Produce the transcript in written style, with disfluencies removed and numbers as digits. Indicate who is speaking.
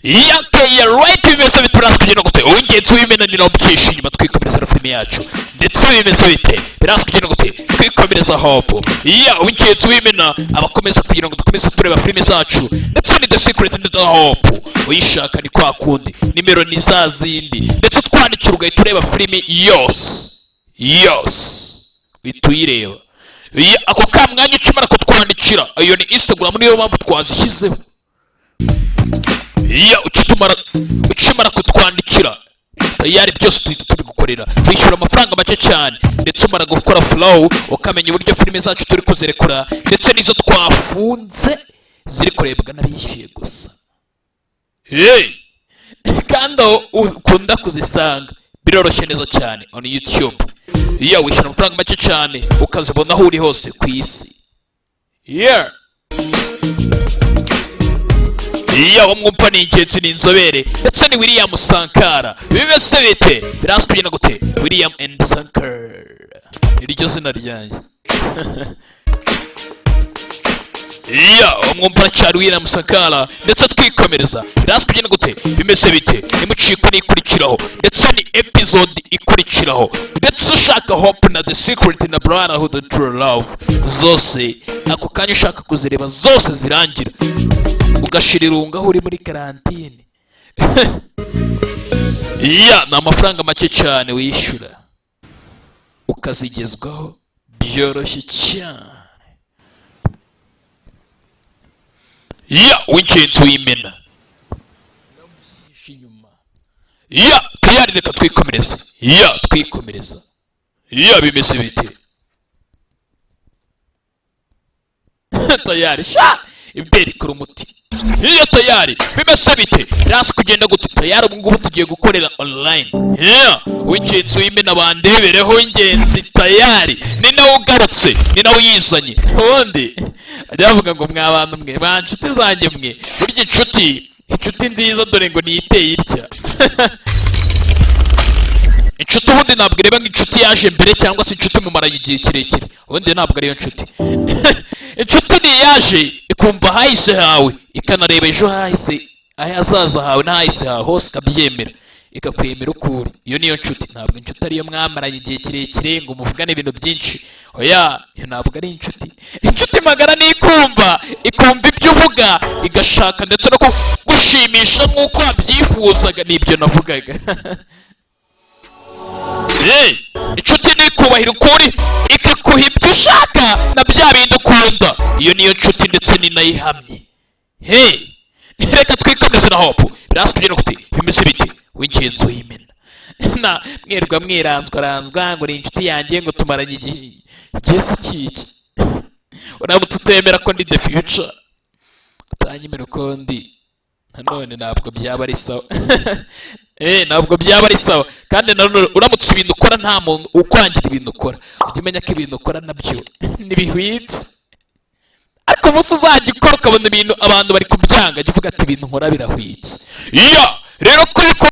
Speaker 1: Yateye right. Bimeze bite? Uraza kugenda gute? Uw'ingenzi w'imena ni nawo byinshi inyuma. Twikomereza na filime yacu. Ndetse bimeze bite? Biraza kugenda gute? Twikomereza Hope ya uw'ingenzi w'imena, abakomeza kugira ngo dukomeze tureba filime zacu. Ndetse ni The Secret and the Hope. Uyishaka ni kwa kundi, nimero ni za zindi, ndetse utwandikira ugahita ureba filime yose yose, uhita uyireba. Ya, ako ka mwanya ukimara kutwandikira, iyo ni Instagram, niyo mpamvu twazishyizeho. Iya ukimara kutwandikira, tayari byose tuhita tubigukorera. Wishyura amafaranga make cyane, ndetse umara gukora follow ukamenya uburyo filime zacu turi kuzirekura, ndetse n'izo twafunze ziri kurebwa n'abishyuye gusa. Hey! Kandi aho ukunda kuzisanga biroroshye neza cyane on YouTube. Iyo wishyura amafaranga make cyane ukazibona aho uri hose ku isi. Yeah, iyo mwumva ni ingenzi, ni inzobere, ndetse ni William Sankara. Bimeze bite? Birazwi kugenda gute? William and Sankara niryo zina ryanjye. Iya mwumva aracyari William Sankara, ndetse twikomereza. Birazwi kugenda gute? Bimeze bite? Nimucikwe n'ikurikiraho, ndetse ni episode ikurikiraho. Ndetse ushaka Hope na The Secret na Brotherhood True Love zose ako kanya, ushaka kuzireba zose zirangira ugashira irungu aho uri muri quarantine, iya ni amafaranga make cyane wishyura ukazigezwaho byoroshye cyane. Ya w'ingenzi w'imena inyuma ya tayari, reka twikomereza. Ya twikomereza. Ya bimeze bite? Tayari sha imbere ikora umuti. Iyo tayari bimeze bite? Rasi kugenda gute? Tayari ubu ngubu tugiye gukorera online. Yeah, uw'ingenzi w'imena bandebereho w'ingenzi, tayari ni nawe ugarutse, ni nawe uyizanye. Ubundi bajya bavuga ngo mwa bantu mwe, mwa nshuti zanjye mwe, burya inshuti nziza dore ngo niyiteye itya. Inshuti ubundi ntabwo ireba nk'inshuti yaje mbere cyangwa se inshuti mumaranye igihe kirekire, ubundi ntabwo ariyo nshuti. Inshuti ni iyaje ikumva ahahise hawe, ikanareba ejo hahise, ahazaza hawe n'ahahise hawe hose, ikabyemera, ikakwemera uko uri. Iyo niyo nshuti. Ntabwo inshuti ariyo mwamaranye igihe kirekire ngo muvugane ibintu byinshi. Oya, iyo ntabwo ari inshuti. Inshuti magara ni ikumva, ikumva ibyo uvuga, igashaka ndetse no kugushimisha nk'uko wabyifuzaga. Nibyo navugaga. Hey, inshuti ni ikubahira ukuri, ikakuha ibyo ushaka na bya bindi ukunda. Iyo niyo nshuti, ndetse ni nayo ihamye. Hey, reka twikomeze na Hope. Birasi kugira ngo bimeze bite? W'ingenzi w'imena na mwirirwa mwiranzwaranzwa ngo ni inshuti yanjye, ngo tumaranye igihe. Igihe si kiki? Uramutse utemera ko ndi the future, utanyemera uko ndi, nanone ntabwo byaba ari sawa. Ntabwo byaba ari sawa. Kandi nanone uramutse ibintu ukora nta muntu ukwangira ibintu ukora, ujye umenya ko ibintu ukora nabyo ntibihwitse. Ariko umunsi uzajya ukora ukabona ibintu abantu bari kubyanga, jya uvuga ati: "Ibintu nkora birahwitse." Iya rero kuko